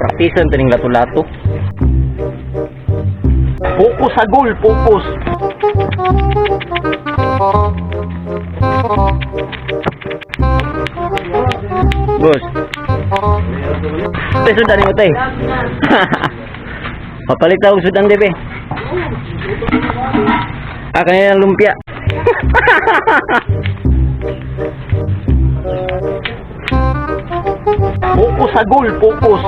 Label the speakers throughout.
Speaker 1: Praktisan taning lato-lato. Focus sa goal, focus. Boss. Tay, sundan mo, tay. Papalit ako sudan, bebe. Ah, kanina lumpia. Focus sa goal, focus.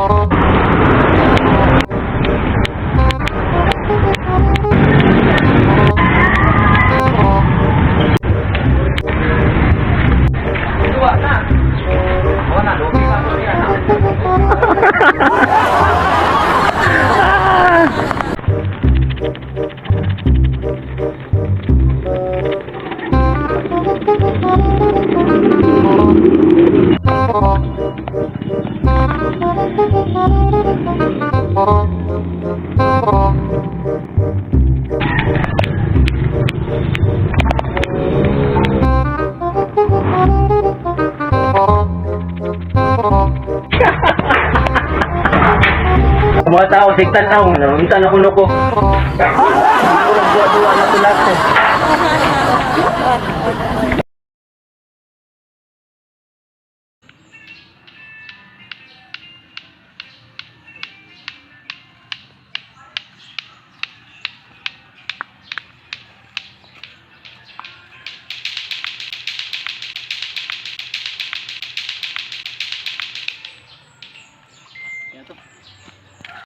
Speaker 1: Mga tao, siktan ako. Naunta na kuno ko. Ako lang duwa-duwa na tulak ko.